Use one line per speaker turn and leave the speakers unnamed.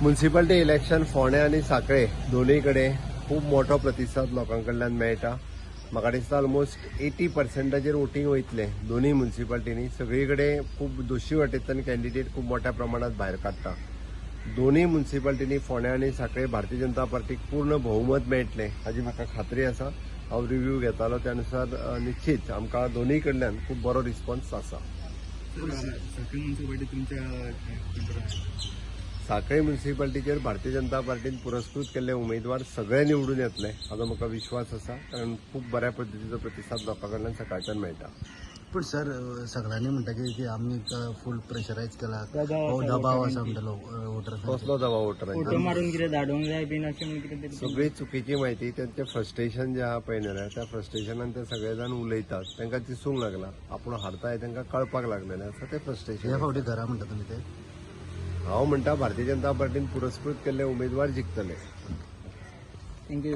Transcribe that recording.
Municipality election फोंडें आनी साखळे दोनूय कडेन खूब मोठो प्रतिसाद लोकां कडल्यान मेळटा. म्हाका दिसता ऑलमोस्ट 80 पर्संटाचेर वोटींग वयतलें दोनूय म्युन्सिपाल्टीनी. सगळी कडेन खूब दोशी वाटेंतल्यान कॅन्डिडेट खूब मोठ्या प्रमाणात भायर काडटा. दोनूय म्युन्सिपाल्टीनी, फोंडें आनी साखळे, भारतीय जनता पार्टीक पूर्ण भोवमत मेळटलें हाजी म्हाका खात्री आसा. हांव रिव्यू घेतालो त्या नुसार निश्चीत आमकां दोनूय कडल्यान खूब बरो रिस्पॉन्स आसा.
साखळी म्युन्सिपाल्टी तुमच्या
साखळे म्युन्सिपाल्टीचेर भारतीय जनता पार्टीन पुरस्कृत केल्ले उमेदवार सगळे निवडून येतले हाजो म्हाका विश्वास आसा, कारण खूब बऱ्या पद्दतीचो प्रतिसाद लोकां कडल्यान सकाळच्यान मेळटा.
पूण सर, सगळ्यांनी म्हणटा की आमी फूल प्रेशरायज केला.
दबाव
हो
आसा
दबाव आसा
वोटरांचेर.
म्हणटा वोटर्सांचेर.
कसलो दबाव वोटरांचेर?
फोटो मारून कितें धाडूंक जाय बीन अशें म्हणून कितें तरी.
सगळी चुकीची म्हायती. तांचें फ्रस्ट्रेशन जें आहा पळय न्ही, त्या फ्रस्ट्रेशनान ते सगळे जाण उलयतात. तांकां दिसूंक लागला आपूण हारता हें, तांकां कळपाक लागलेलें आसा तें
ह्या
फ्रस्ट्रेशन.
फावटी घरा म्हणटा तुमी ते?
हांव म्हणटा, भारतीय जनता पार्टीन पुरस्कृत केल्ले उमेदवार जिखतले.
Thank you.